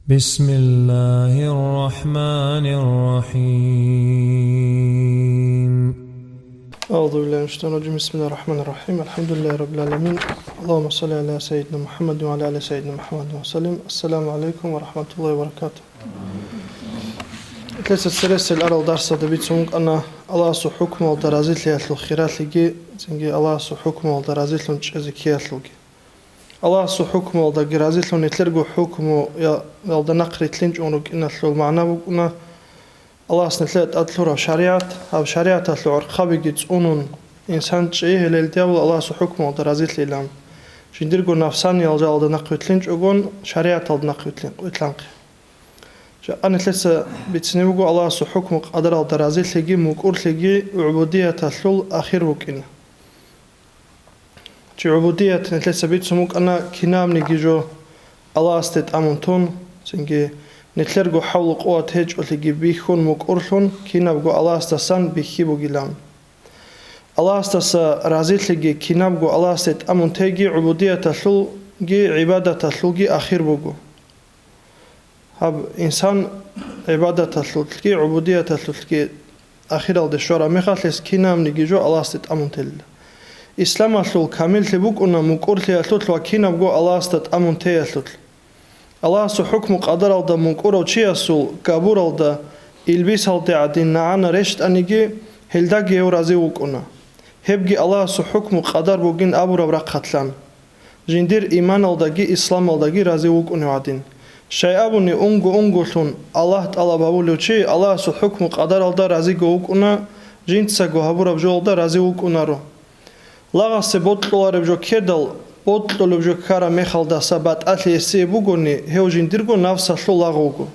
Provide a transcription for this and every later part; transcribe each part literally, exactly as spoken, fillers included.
بسم الله الرحمن الرحيم. أعوذ بالله من الشيطان الرجيم. بسم الله الرحمن الرحيم. الحمد لله رب العالمين. اللهم صل على سيدنا محمد وعلى آل سيدنا محمد وسلم. السلام عليكم ورحمة الله وبركاته. Лъеца цересел арал дарсада бицун вукӀана Аллагьасул хӀукмуялда разилъиялъул хиралъиги, цинги Аллагьасул хӀукмуялда разилъун чӀезе ккеялъулги. Аллагьасул хӀукмуялдаги разилъун нилъерго хӀукмуялда нахърилълъинчӀун рукӀиналъул магӀна букӀуна Аллагьас нилъеда тӀад лъурав шаригӀат, гьаб шаригӀаталъул гӀурхъабиги цӀунун, инсан чӀей гьелел дявул Аллагьасул хӀукмуялда разилъилан, жиндирго нафсаниял жалалда нахъвилълъинчӀогон, шаригӀаталда нахъвилълъин-, вилълъанхъи. Жакъа нилъеца бицине буго Аллагьасул хӀукму-къадаралда разилъиги мукӀурлъиги гӀубудияталъул ахир букӀина. Чи гӀубудият нилъеца бицун букӀана кинабниги жо Аллагьасде тӀамун тун, цинги нилъерго хӀавлу-къуват гьечӀолъиги бихьун мукӀурлъун кинабго Аллагьасдасан бихьи бугилан. Аллагьасдаса разилъиги кинабго Аллагьасде тӀамун теги гӀубудияталъулги гӀибадаталъулги ахир буго. Гьаб инсан гӀибадаталъулъги гӀубудияталъулъги ахиралде щвараб мехалъ гьес кинабниги жо Аллагьасде тӀамун телила. Исламалъул камиллъи букӀуна мукӀурлъиялъулъ ва кинабго Аллагьасда тӀамун теялъулъ. Аллагьасул хӀукму-къадаралда мукӀурав чиясул габуралда, илбисалде гӀадин нагӀана рещтӀаниги, гьелдаги гьев разив вукӀуна. Гьебги Аллагьасул хӀукму-къадар бугин абураб рахъалъан. Жиндир иманалдаги исламалдаги разив вукӀунев гӀадин. Щай абуни, унго-унголъун Аллагь тӀалаб гьабулев чи Аллагьасул хӀукму-къадаралда разиго вукӀуна, жинцаго гьабураб жоялда разив вукӀунаро. Лагъасе бокьулареб жо ккедал, бокьулеб жо ккараб мехалдаса батӀалъи гьесие бугони, гьев жиндирго нафсалъул лагъ вуго.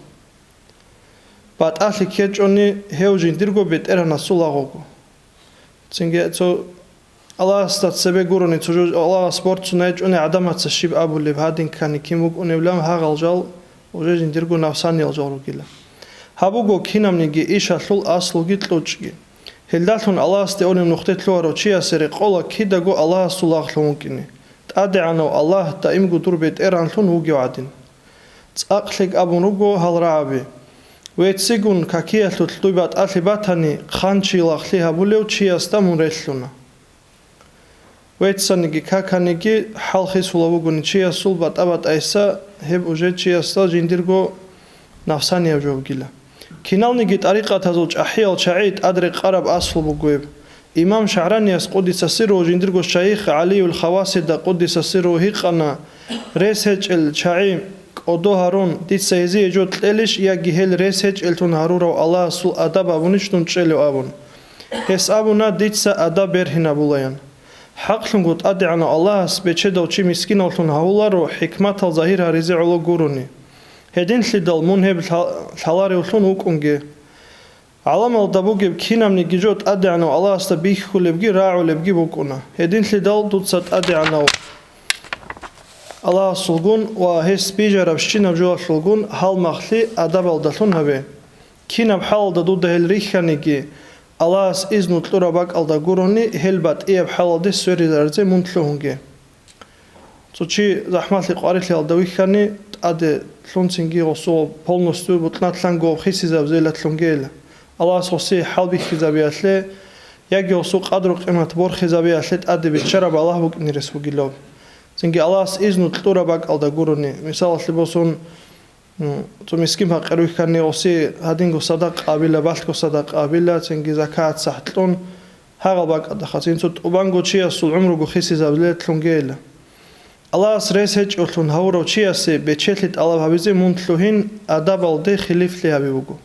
БатӀалъи ккечӀони, гьев жиндирго бетӀергьанасул лагъ вуго. Цинги цо Аллагьасда цебе гурони, цо жо Аллагьас борцунайчӀони гӀадамаца щиб абулеб, гьадин ккани кин вукӀунебилан гьагъал жал уже жиндирго нафсаниял жал ругила. Гьаб буго кинабниги ишалъул аслуги кьучӀги. Гьелдалъун Аллагьасде унеб нухде лъугьарав чиясе рекъола кидаго Аллагьасул лагълъун вукӀине, ТӀадегӀанав Аллагь даимго дур бетӀергьанлъун вугев гӀадин. ЦӀакъ лъикӀ абун руго гьал рагӀаби: «Веццигун какиялъулъ дуй батӀалъи батани, хъанчи лагълъи гьабулев чиясда мун релълъуна». Веццаниги каканиги хӀал хисулав вугони чиясул батӀа-батӀайса, гьеб уже чиясда жиндирго нафсанияб жо бугила. Киналниги тӀарикъатазул чӀахӀиял чагӀи тӀад рекъараб аслу буго гьеб. Имам ШагӀранияс къудиса сирругьу жиндирго шайих ГӀалиюл Хавасида къудиса сирругьу гьикъана: «Рес гьечӀел чагӀи кӀодо гьарун, дица гьезие жо кьелищ яги гьел рес гьечӀеллъун гьарурав Аллагьасул адаб абунищ дун чӀелев?» абун. Гьес абуна: «Дица адаб бергьинабулаян». ХӀакълъунго ТӀадегӀанав Аллагьас бечедав чи мискинавлъун гьавуларо хӀикматал загьир гьаризе гӀоло гурони. Гьединлъидал мун гьеб лъа-, лъаларевлъун вукӀунге. ГӀаламалда бугеб кинабниги жо ТӀадегӀанав Аллагьасда бихьулебги рагӀулебги букӀуна. Гьединлъидал дуца ТӀадегӀанав Аллагьасулгун ва гьес бижарабщинаб жоялъулгун гьалмагълъи адабалдалъун гьабе. Кинаб хӀалалда дуда гьел рихьаниги, Аллагьас изну кьураб бакӀалда гурони, гьел батӀияб хӀалалде сверизаризе мун лъугьунге. Цо чи захӀмалъи къварилъиялда вихьани, тӀаде лъунцинги гъосул полностью бутӀнад лъанго хисизабизеллъунгейила. Аллагьас гъосие хӀал бихьизабиялъе яги гъосул къадру-къимат борхизабиялъе тӀаде биччараб Аллагь букӀине рес бугилав. Цинги Аллагьас изну кьураб бакӀалда гурони, мисалалъе босун, М, цо мискин-пакъир вихьани, гъоси гьадинго садакъа абила, балъго садакъа абила, цинги закат сахӀ кьун, гьагъал бакӀалда хасин цо тӀубанго чиясул гӀумруго хисизабилеллъунгейила. Аллагьас рес гьечӀолъун гьавурав чиясе бечелъи тӀалаб гьабизе мун лъугьин адабалде хилифлъи гьаби буго.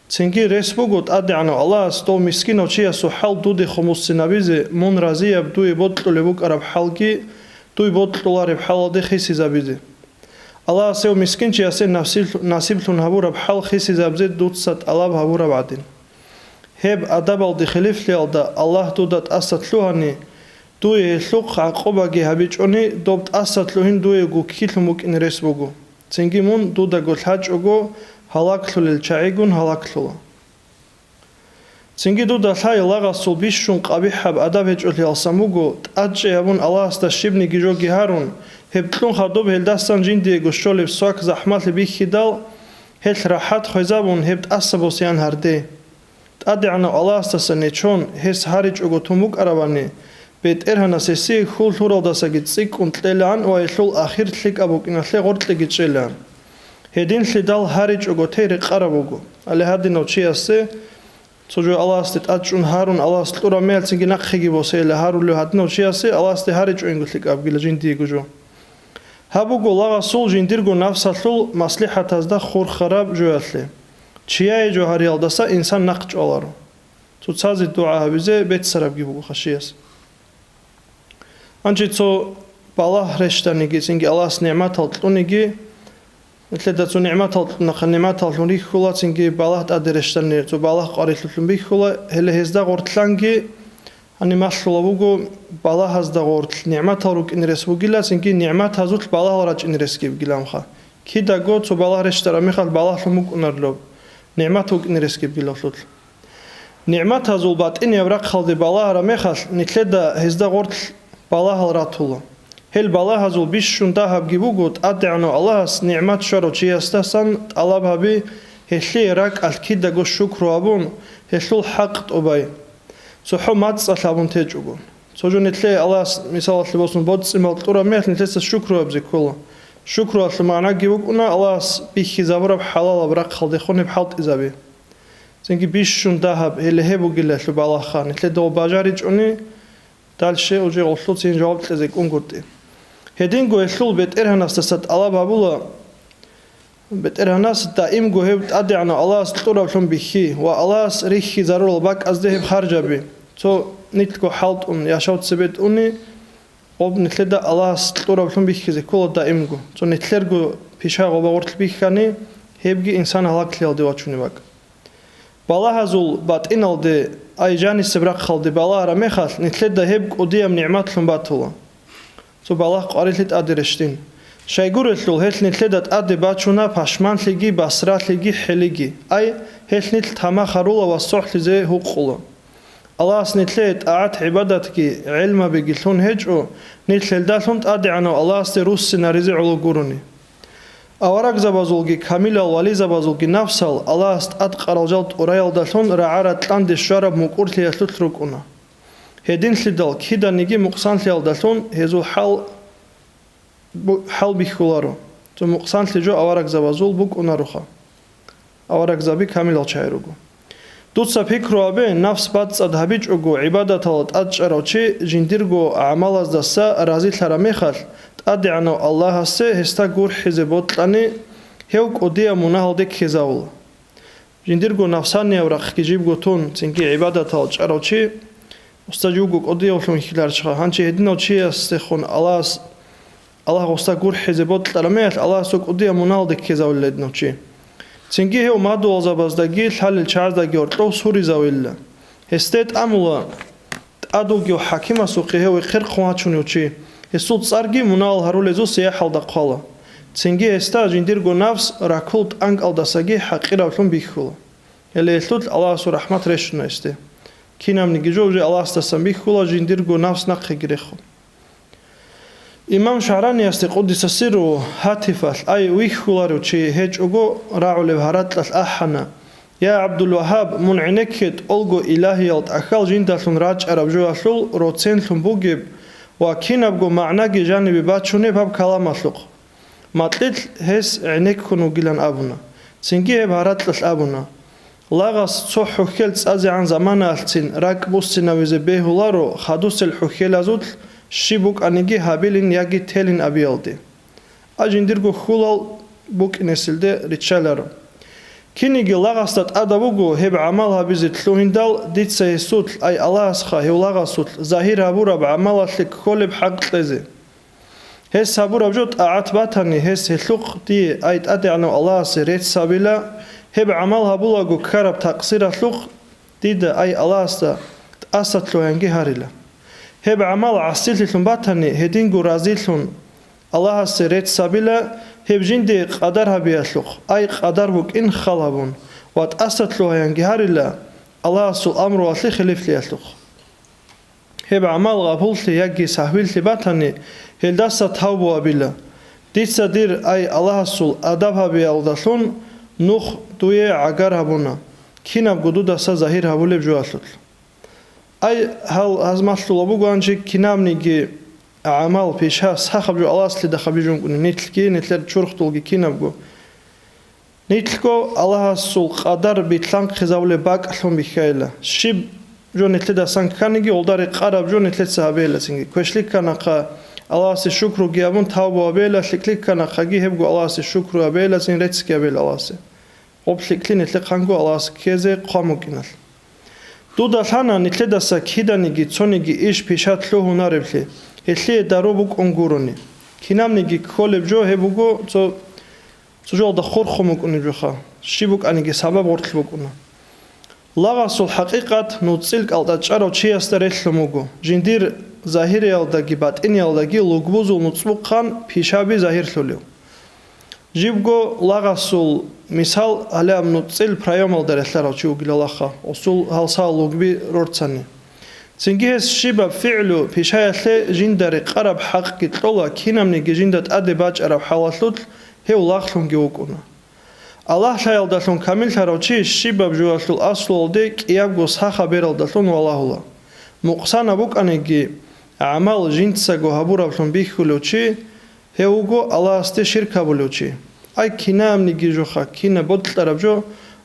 Цинги рес буго ТӀадегӀанав Аллагьас дов мискинав чиясул хӀал дудехун буссинабизе, мун разияб дуе бокьулеб букӀараб хӀалги, дуй бокьулареб хӀалалде хисизабизе. Аллагьас гьев мискинчиясе насиблъ-, насиблъун гьабураб хӀал хисизабизе дуца тӀалаб гьабураб гӀадин. Гьеб адабалде хилифлъиялда Аллагь дуда тӀаса лъугьани, дуе гьелъухъ гӀакъубаги гьабичӀони, доб тӀаса лъугьин дуе гуккилъун букӀин рес буго. Цинги мун дудаго лъачӀого гьалаклъулел чагӀигун гьалаклъула. Цинги дуда лъай, лагъасул бищун къабихӀаб адаб гьечӀолъиялсан буго, тӀадчӀей гьабун Аллагьасда щибниги жоги гьарун, гьеб кьун хадуб гьелдасан жиндиего щолеб свак захӀмалъи бихьидал, гьелъ рахӀат хвезабун, гьеб тӀаса босеян гьарде. ТӀадегӀанав Аллагьасдаса нечон, гьес гьаричӀого тун букӀарабани, БетӀергьанас гьесие хьул лъуралдасаги цӀикӀкӀун кьелаан ва гьелъул ахир лъикӀаб букӀиналъе гъоркьеги чӀелаан. Гьединлъидал гьаричӀого тей рекъараб буго. Гьале гьадинав чиясе цо жо Аллагьасде тӀадчӀун гьарун, Аллагьас кьураб меялцинги нахъеги босейила гьарулев гьадинав чиясе Аллагьасде гьаричӀоинго лъикӀабгила жиндиего жо. Гьаб буго лагъасул жиндирго нафсалъул маслихӀатазда хурхараб жоялъе. Чияе жо гьариялдаса инсан нахъ чӀваларо. Цоцазе дугӀа гьабизе беццарабги буго хашияс. Гьанже цо балагь рещтаниги, цинги Аллагьас нигӀматал кьуниги, нилъеда цо нигӀматал кьунахъа, нигӀматаллъун рихьула, цинги балагь тӀаде рещтани, цо балагь къварилъулъун бихьула, гьеле гьезда гъортлъанги, гьаниб малъула буго, балагьазда гъортлъ нигӀматал рукӀине рес бугила, цинги нигӀматазулъ балагьал рачӀине ресги бугиланха. Кидаго цо балагь рещтараб мехалъ балагьлъун букӀунарилаб, нигӀмат букӀине ресги бугилалъулъ. НигӀматазул батӀинияб рахъалде балагьараб мехалъ, нилъеда гьезда гъортлъ балагьал ратула. Гьел балагьазул бищун дагьабги буго, ТӀадегӀанав Аллагьас нигӀмат щварав чиясдасан тӀалаб гьаби, гьелъие ракӀалъ кидаго шукру гьабун, гьелъул хӀакъ тӀубай, цохӀо мацӀалъ гьабун течӀого. Цо жо нилъее Аллагьас, мисалалъе босун, боцӀи-мал кьураб мехалъ, нилъеца шукру гьабизе ккола. Шукруялъул магӀнаги букӀуна, Аллагьас бихьизабураб хӀалалаб рахъалдехун гьеб хӀалтӀизаби. Цинги бищун дагьаб, гьеле гьеб бугилалъул балагьха, нилъеда гъоб бажаричӀони, дальше уже гъолъул цин жаваб кьезе кӀунгутӀи. Гьединго гьелъул БетӀергьанасдаса тӀалаб гьабула, БетӀергьанас даимго гьев ТӀадегӀанав Аллагьас кьураблъун бихьи ва Аллагьас рихьизарурал бакӀазде гьеб харжаби. Цо нилъго хӀалтӀун яшав цебетӀуни, гъоб нилъеда Аллагьас кьураблъун бихьизе ккола даимго. Цо нилъерго пиша гъоба гъорлъ бихьани, гьебги инсан гьалаглъиялде вачунеб бакӀ. Балагьазул батӀиналде, ай жанисеб рахъалде балагьараб мехалъ, нилъеда гьеб кӀудияб нигӀматлъун батула. Цо балагь къварилъи тӀаде рещтин. Щайгурелъул гьелъ нилъеда тӀаде бачуна пашманлъиги, басралъиги, хӀелиги. Ай, гьелъ нилъ тамах гьарула ва сохлъизе гьукъула. Аллагьас нилъее тӀагӀат-гӀибадатги, гӀелмабиги лъун гьечӀо, нилъ гьелдалъун ТӀадегӀанав Аллагьасде руссинаризе гӀоло гурони. Аварагзабазулги камилал вализабазулги нафсал Аллагьас тӀадкъарал жал тӀураялдалъун рагӀа-ратӀлъанде щвараб мукӀурлъиялъулъ рукӀуна. Гьединлъидал киданиги мукъсанлъиялдалъун гьезул хӀал бу-, хӀал бихьуларо, цо мукъсанлъи жо аварагзабазул букӀунароха. Аварагзаби камилал чагӀи руго. Дуца пикру гьабе, нафс бацӀцӀад гьабичӀого гӀибадаталда тӀадчӀарав чи жиндирго гӀамалаздаса разилъараб мехалъ, ТӀадегӀанав Аллагьасе гьесда гурхӀизе бокьани, гьев кӀудияб мунагьалде ккезавула. Жиндирго нафсанияб рахъги жибго тун, цинги гӀибадатал чӀарав чи, устаджи вуго кӀудиявлъун хьиларчха, гьанчи гьединав чиясдехун Аллагьас, Аллагь гъосда гурхӀизе бокьараб мехалъ, Аллагьас гьев кӀудияб мунагьалде ккезавулила гьединав чи. Цинги гьев мадугьалзабаздаги лъалел чагӀаздаги гьоркьов суризавулила. Гьесде тӀамула тӀад вугев хӀакимасухъе гьев эхерхъун вачунев чи, гьесул цӀарги мунагьал гьарулезул сияхӀалда хъвала. Цинги гьесда жиндирго нафс ракул тӀанкӀалдасаги хӀакъираблъун бихьула. Гьеле гьелъулъ Аллагьасул рахӀмат рещтӀуна гьесде. Кинабниги жо уже Аллагьасдасан бихьула, жиндирго нафс нахъеги рехун. Имам ШагӀраниясде, къуддиса сирругьу, гьатифалъ, ай, вихьуларев чи гьечӀого, рагӀулеб гьаракьалъ ахӀана: «Я, ГӀабдулвагьаб, мун гӀенекке тӀолго илагьиял тӀахьал жиндалъун рачӀараб жоялъул роценлъун бугеб ва кинабго магӀнаги жанибе бачунеб гьаб каламалъухъ». Макьилъ гьес гӀенеккун вугилан абуна. Цинги гьеб гьаракьалъ абуна: «Лагъас цо хӀухьел цӀазегӀан заманаялъцин ракӀ буссинавизе бегьуларо хадусел хӀухьелазулъ щиб букӀаниги гьабилин яги телин абиялде. А жиндирго хьулал букӀинесилде риччаларо. Киниги лагъасда тӀадаб буго гьеб гӀамал гьабизе лъугьиндал, дица гьесулъ, ай Аллагьасха гьев лагъасулъ, загьир гьабураб гӀамалалъе кколеб хӀакъ кьезе. Гьес гьабураб жо тӀагӀат батани, гьес гьелъухъ дие, ай ТӀадегӀанав Аллагьасе рецц гьабила, гьеб гӀамал гьабулаго ккараб такъсиралъухъ дида, ай Аллагьасда, тӀасалъугьаянги гьарила. Гьеб гӀамал гӀасилъилъун батани, гьединго разилъун Аллагьасе рецц гьабила, гьеб жиндие къадар гьабиялъухъ, ай къадар букӀин хал гьабун, ва тӀасалъугьаянги гьарила, Аллагьасул амруялъе хилифлъиялъухъ. Гьеб гӀамал гъапуллъи яги сагьвилъи батани, гьелдаса тавбу гьабила. Дица дир, ай Аллагьасул адаб гьабиялдалъун, нух дуе гӀагар гьабуна, кинабго дудаса загьир гьабулеб жоялъулъ. Ай, гьал гьазмалъула бугоанчи кинабниги гӀамал, пиша, сахаб жо Аллагьаслида хабижункӀуни, нилъги, нилъер чурхдулги кинабго. Нилъго Аллагьасул къадар билълъанхъизабулеб бакӀлъун бихьайила. Щиб жо нилъедасан кканиги, гъолда рекъараб жо нилъеца гьабейила цинги. Квешлъи кканахъа, Аллагьасе шукруги абун тавбу гьабейила, лъикӀлъи кканахъаги, гьебго Аллагьасе шукру гьабейила, цин реццги гьабейила Аллагьасе. Гъоб лъикӀлъи нилъехъанго Аллагьас ккезе хъван букӀиналъ. Дуда лъана нилъедаса киданиги цониги иш пиша лъугьунареблъи, гьелъие дару букӀун гурони. Кинабниги кколеб жо гьеб буго цо, цо жоялда хурхун букӀунеб жоха, щиб букӀаниги сабаб гъоркь букӀуна. Лагъасул хӀакъикъат нуцӀцӀил кӀалтӀа чӀарав чиясда релълъун буго, жиндир загьириялдаги батӀиниялдаги лугбузул нуцӀбухъан пишаби загьирлъулев. Жибго лагъасул мисал гьале аб нуцӀцӀил проемалда релълъарав чи вугилалаха, усул гьалсал лугби рорцани. Цинги гьес щибаб фигӀлу пишаялъе жинда рекъараб хӀакъги кьола, кинабниги жинда тӀаде бачӀараб хӀалалъулъ гьев лагълъунги вукӀуна. Аллагьлъаялдалъун камиллъарав чи щибаб жоялъул аслуялде кӀиябго сахаб бералдалъун валагьула. Мукъсанаб букӀаниги, гӀамал жинцаго гьабураблъун бихьулев чи, гьев вуго Аллагьасде ширк гьабулев чи. Ай, кинабниги жоха, кинаб бокьараб жо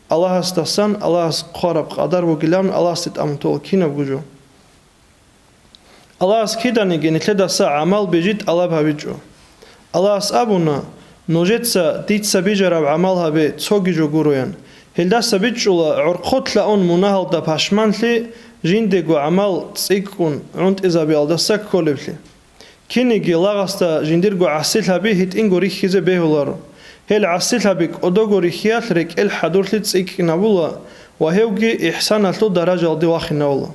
Аллагьасдасан, Аллагьас хъвараб къадар бугилан Аллагьасде тӀамун тола кинабго жо. Аллагьас киданиги нилъедаса гӀамал бижи тӀалаб гьабичӀо. Аллагьас абуна, нужеца дица бижараб гӀамал гьабе цоги жо гуроян. Гьелдаса бичӀчӀула гӀорхъолъа ун мунагьалда пашманлъи, жиндего гӀамал цӀикӀкӀун гӀунтӀизабиялдаса кколеблъи. Кинеги лагъасда жиндирго гӀасилъаби гьитӀинго рихьизе бегьуларо. Гьел гӀасилъаби кӀодого рихьиялъ рекӀел хӀадурлъи цӀикӀкӀинабула ва гьевги ихсаналъул даражалде вахинавула.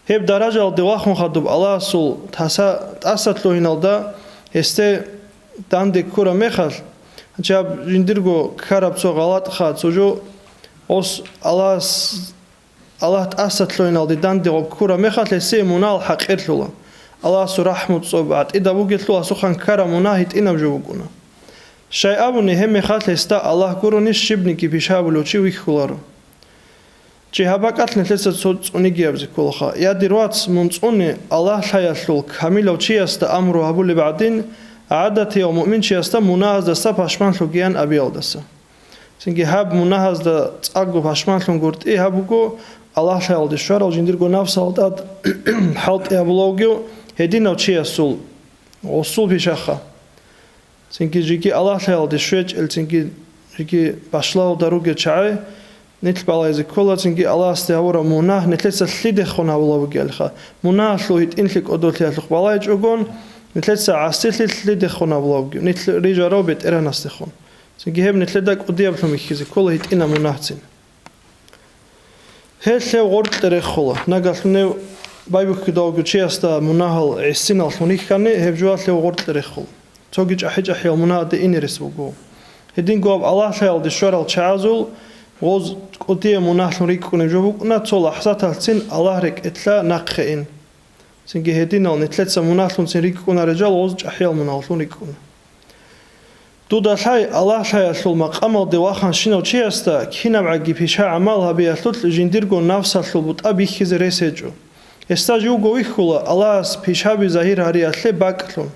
Гьеб даражалде вахун хадуб Аллагьасул таса-, тӀасалъугьиналда гьесде данде ккураб мехалъ, гьанчаб жиндирго ккараб цо гъалатӀха, цо жо, ос Аллагьас Аллагь тӀасалъугьиналде данде гъоб ккураб мехалъ, гьесие мунагьал хӀакъирлъула. Аллагьасул рахӀму цӀоб гӀатӀида бугелъул, гьасухъан ккараб мунагь гьитӀинаб жо букӀуна. Щай абуни, гьеб мехалъ гьесда Аллагь гурони щибниги пишабулев чи вихьуларо. Чи гьаб бакӀалъ нилъеца цо цӀунигияб зиккулаха. Я, дир вац, мун цӀуне, Аллагьлъаялъул камилав чиясда амру гьабулеб гӀадин, гӀадатияв муъминчиясда мунагьаздаса пашманлъугиян абиялдаса. Цинги гьаб мунагьазда цӀакъго пашманлъун гуртӀи гьаб буго, Аллагьлъаялде щварал жиндирго нафсал тӀад хӀалтӀи гьабулавги гьединав чиясул гъусул пишаха. Цинги жеги Аллагьлъаялде щвечӀел, цинги жеги башлагьалда ругел чагӀи нилъ балайзе ккола, цинги Аллагьасде гьавураб мунагь нилъеца лъидехун гьабулаб бугелха, мунагьалъул гьитӀинлъи кӀодолъиялъухъ балайчӀогон, нилъеца гӀасилъи лъидехун гьабулаб бугеб, нилъ рижарав БетӀергьанасдехун. Цинги гьеб нилъеда кӀудияблъун бихьизе ккола гьитӀинаб мунагьцин. Гьелъ гьев гъоркье рехула. Нагагьлъун гьев байбихьидалго чиясда мунагьал гӀисиналлъун рихьани, гьеб жоялъ гьев гъоркье рехула. Цоги чӀахӀи-чӀахӀиял мунагьаде инерес буго. Гьединго гьаб Аллагьлъаялде щварал чагӀазул гъоз кӀудияб мунагьлъун рикӀкӀунеб жо букӀуна, цо лахӀзаталъцин Аллагь рекӀелъа нахъе ин. Цинги гьединал нилъеца мунагьлъунцин рикӀкӀунарел жал гъоз чӀахӀиял мунагьлъун рикӀкӀуна. Дуда лъай, Аллагьлъаялъул макъамалде ваханщинав чиясда кинабгӀаги пиша гӀамал гьабиялъулъ жиндирго нафсалъул бутӀа бихьизе рес гьечӀо. Гьесда живго вихьула Аллагьас пишаби загьир гьариялъе бакӀлъун.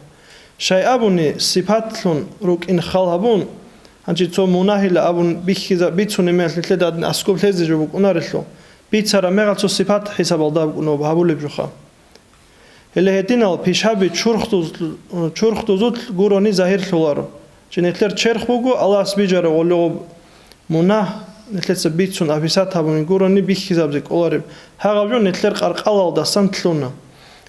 Щай абуни, сипатлъун рукӀин хал гьабун, гьанчи цо мунагьила абун бихьиза-, бицунеб мехалъ нилъеда гьадин аскӀоб лъезе жо букӀунарелъул, бицараб мехалъ цо сипат хӀисабалда букӀунеб гьабулеб жоха. Гьеле гьединал пишаби чурхдуз-, чурхдузулъ гурони загьирлъуларо. Чи нилъер черх буго, Аллагьас бижарав гъолигъуб мунагь, нилъеца бицун абисат гьабуни гурони бихьизабизе кӀолареб, гьагъаб жо нилъер къаркъалалдасан лъуна.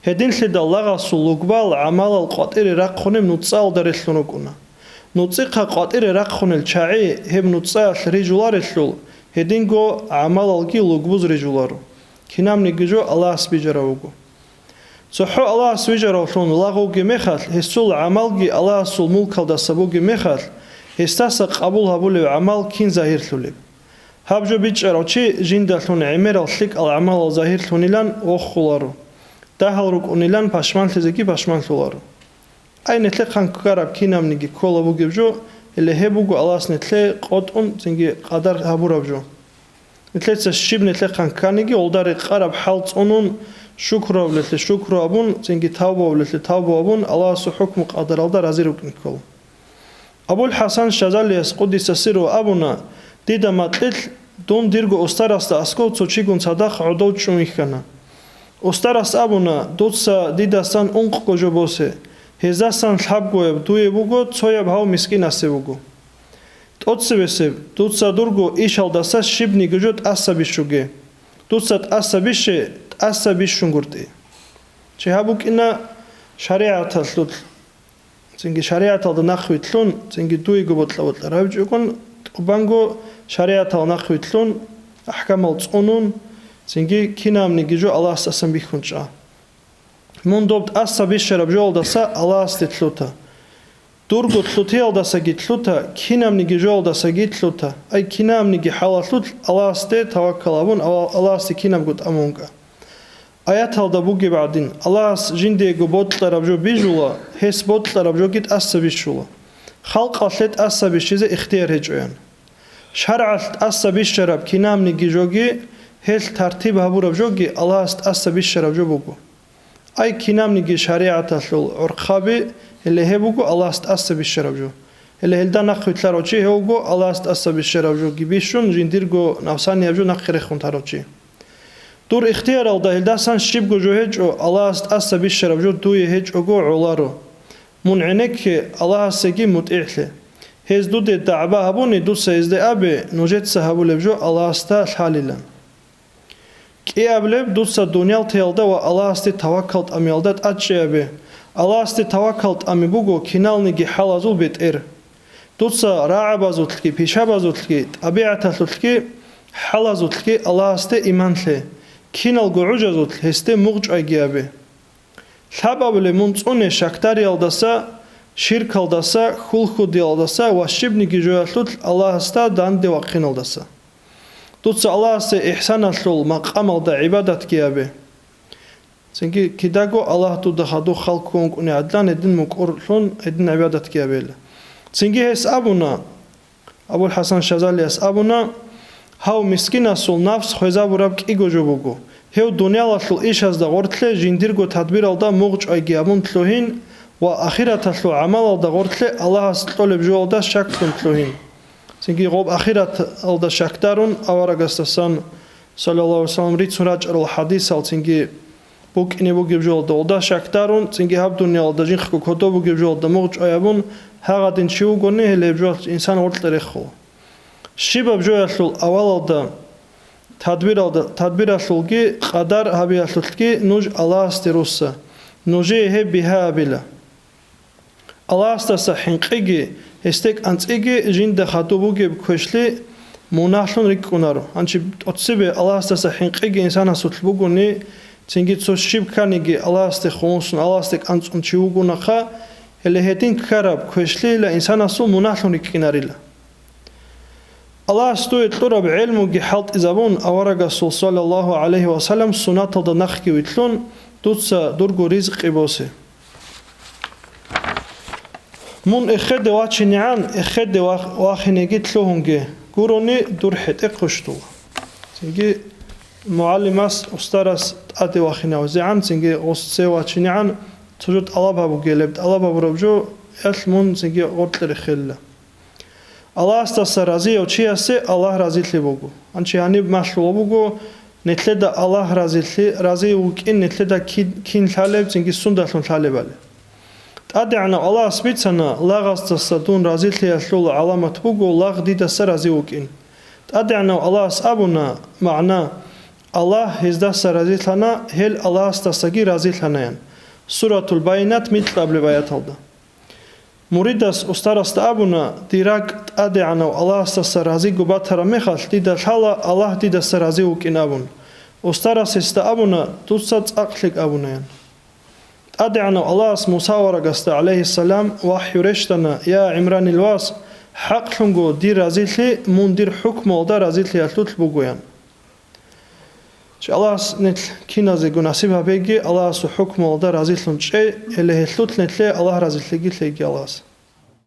Гьединлъидал лагъасул лугбал гӀамалал къватӀире рахъунеб нуцӀалда релълъун рукӀуна. НуцӀихъа къватӀире рахъунел чагӀи гьеб нуцӀаялъ рижуларелъул, гьединго гӀамалалги лугбуз рижуларо. Кинабниги жо Аллагьас бижарав вуго. ЦохӀо Аллагьас вижаравлъун лагъ вугеб мехалъ, гьесул гӀамалги Аллагьасул мулкалдаса бугеб мехалъ, гьесдаса къабул гьабулев гӀамал кин загьирлъулеб? Гьаб жо бичӀчӀарав чи жиндалъун гӀемерал лъикӀал гӀамалал загьирлъунилан воххуларо, дагьал рукӀунилан пашманлъизеги пашманлъуларо. Ай, нилъехъан ккараб кинабниги ккола бугеб жо, гьеле гьеб буго Аллагьас нилъее къотӀун цинги къадар гьабураб жо. Нилъеца щиб нилъехъан кканиги, гьелда рекъараб хӀал цӀунун, шукру гьабулелъе шукру гьабун, цинги тавба гьабулелъе тавба гьабун, Аллагьасул хӀукму-къадаралда рази рукӀин ккола. Абул-ХӀасан Шазалияс, къуддиса сирругьу, абуна: «Дида макьилъ, дун дирго устарасда аскӀов цо чигун цадахъ гӀодов чӀун вихьана. Устарас абуна: „Дуца дидасан ункъго жо босе, гьездасан лъабгояб дуе буго, цояб гьав мискинасеб буго. ТӀоцебесеб, дуца дурго ишалдаса щибниги жо тӀаса бищуге. Дуца тӀаса бище, тӀаса бищунгуртӀи“». Чи гьаб букӀина шаригӀаталъулъ, цинги шаригӀаталда нахъвилълъун, цинги дуего бокьа-бокьараб гьабичӀогун, тӀубанго шаригӀатал нахъвилълъун, ахӀкамал цӀунун, цинги кинабниги жо Аллагьасдасан бихьун чӀа. Мун доб тӀаса бищараб жоялдаса Аллагьасде лъута. Дурго лъутиялдасаги лъута, кинабниги жоялдасаги лъута. Ай, кинабниги хӀалалъулъ Аллагьасде таваккал гьабун, Аллагьасде кинабго тӀамун вукӀа. Аяталда бугеб гӀадин, Аллагьас жиндиего бокьараб жо бижула, гьес бокьараб жоги тӀаса бищула, халкъалъе тӀаса бищизе ихтияр гьечӀоян. ШаргӀалъ тӀаса бищараб кинабниги жоги, гьелъ тартиб гьабураб жоги Аллагьас тӀаса бищараб жо буго. Ай, кинабниги шаригӀаталъул гӀурхъаби, гьеле гьеб буго Аллагьас тӀаса бищараб жо. Гьеле гьелда нахъвилълъарав чи гьев вуго Аллагьас тӀаса бищараб жоги бищун, жиндирго навсанияб жо нахъе рехун тарав чи. Дур ихтияралда гьелдасан щибго жо гьечӀо, Аллагьас тӀаса бищараб жо дуе гьечӀого гӀоларо. Мун гӀенекке, Аллагьасеги мутӀигӀлъе. Гьез дуде дагӀба гьабуни, дуца гьезде абе, нужеца гьабулеб жо Аллагьасда лъалилан. КӀиаблеб, дуца дуниялалда ва Аллагьасде таваккал тӀамиялда тӀадчӀей абе. Аллагьасде таваккал тӀами буго киналниги хӀалазул бетӀер. Дуца рагӀабазулъги, пишабазулъги, тӀабигӀаталъулъги, хӀалазулъги Аллагьасде иман лъе, киналго гӀужазулъ гьесде мугъ чӀвайги абе. Лъабабулеб мун цӀуне шакдариялдаса, ширкалдаса, хьул-хьудиялдаса ва щибниги жоялъулъ Аллагьасда данде вахъиналдаса. Дуца Аллагьасе ихсаналъул макъамалда гӀибадатги гьабе. Цинги кидаго Аллагь дуда хадуб хал ккун вукӀуни гӀадлан гьедин мукӀурлъун гьедин гӀибадатги гьабейила. Цинги гьес абуна, Абул-ХӀасан Шазалияс абуна: «Гьав мискинасул нафс хвезабураб кӀиго жо буго. Гьев дуниялалъул ишазда гъорлъе жиндирго тадбиралда мугъ чӀвайги гьабун лъугьин ва ахираталъул гӀамалалда гъорлъе Аллагьас кьолеб жоялда щаклъун лъугьин». Цинги гъоб ахираталда щакдарун аварагасдасан, саллаллагьу гӀалайгьи ва саллам, рицун рачӀарал хӀадисал цинги букӀине бугеб жоялда гъолда щакдарун, цинги гьаб дуниялалда жинхъго кодоб бугеб жоялда мугъ чӀваябун, гьагъадин чи вугони, гьелеб жоялъ инсан гъоркье рехула. Щибаб жоялъул авалалда, тадбиралда, тадбиралъулги, къадар гьабиялъулъги нуж Аллагьасде русса, нужее гьеб бигьа абила. Аллагьасдаса хӀинкъиги, гьесде кӀанцӀиги жинда хадуб бугеб квешлъи мунагьлъун рикӀкӀунаро. Гьанчи тӀоцебе Аллагьасдаса хӀинкъиги инсанасулъ бугони, цинги цо щиб кканиги Аллагьасде хумусун, Аллагьасде кӀанцӀун чи вугонаха, гьеле гьедин ккараб квешлъийила инсанасул мунагьлъун рикӀкӀинарила. Аллагьас дуе кьураб гӀелмуги хӀалтӀизабун, аварагасул, саллаллагьу гӀалайгьи ва саллам, суннаталда нахъги вилълъун, дуца дурго ризкъи босе. Мун эхеде вачинегӀан, эхеде вах-, вахинеги лъугьунге гурони дур хӀетӀе хъущтула. Цинги мугӀалимас, устарас тӀаде вахинавизегӀан, цинги гъос цеве вачинегӀан, цо жо тӀалаб гьабуге, гьеб тӀалаб гьабураб жо, ялъ мун цинги гъоркье рехелила. Аллагьасдаса разияв чиясе Аллагь разилъи буго. Гьанчи гьаниб малъула буго, нилъеда Аллагь разилъи, рази вукӀин нилъеда ки-, кин лъалеб, цинги сундалъун лъалебали. ТӀадегӀанав Аллагьас бицана, лагъасдаса дун разилъиялъул гӀаламат буго лагъ дидаса рази вукӀин. ТӀадегӀанав Аллагьас абуна, магӀна: «Аллагь гьездаса разилъана, гьел Аллагьасдасаги разилъанаян». Суратул Байинат, микьабилеб аяталда. Муридас устарасда абуна: «Дир ракӀ ТӀадегӀанав Аллагьасдаса разиго батараб мехалъ, дида лъала Аллагь дидаса рази вукӀин», – абун. Устарас гьесда абуна: «Дуца цӀакъ лъикӀ абунаян». ТӀадегӀанав Аллагьас Муса аварагасда, гӀалайгьиссалам, вахӀю рещтӀана: «Я ГӀимранил вас, ХӀакълъунго дир разилъи мун дир хӀукмуялда разилъиялъулъ бугоян. Чи Аллагьас нилъ киназего насиб гьабеги, Аллагьасул хӀукмуялда разилъун чӀей, гьеле гьелъулъ нилъее Аллагь разилъиги лъейги Аллагьас.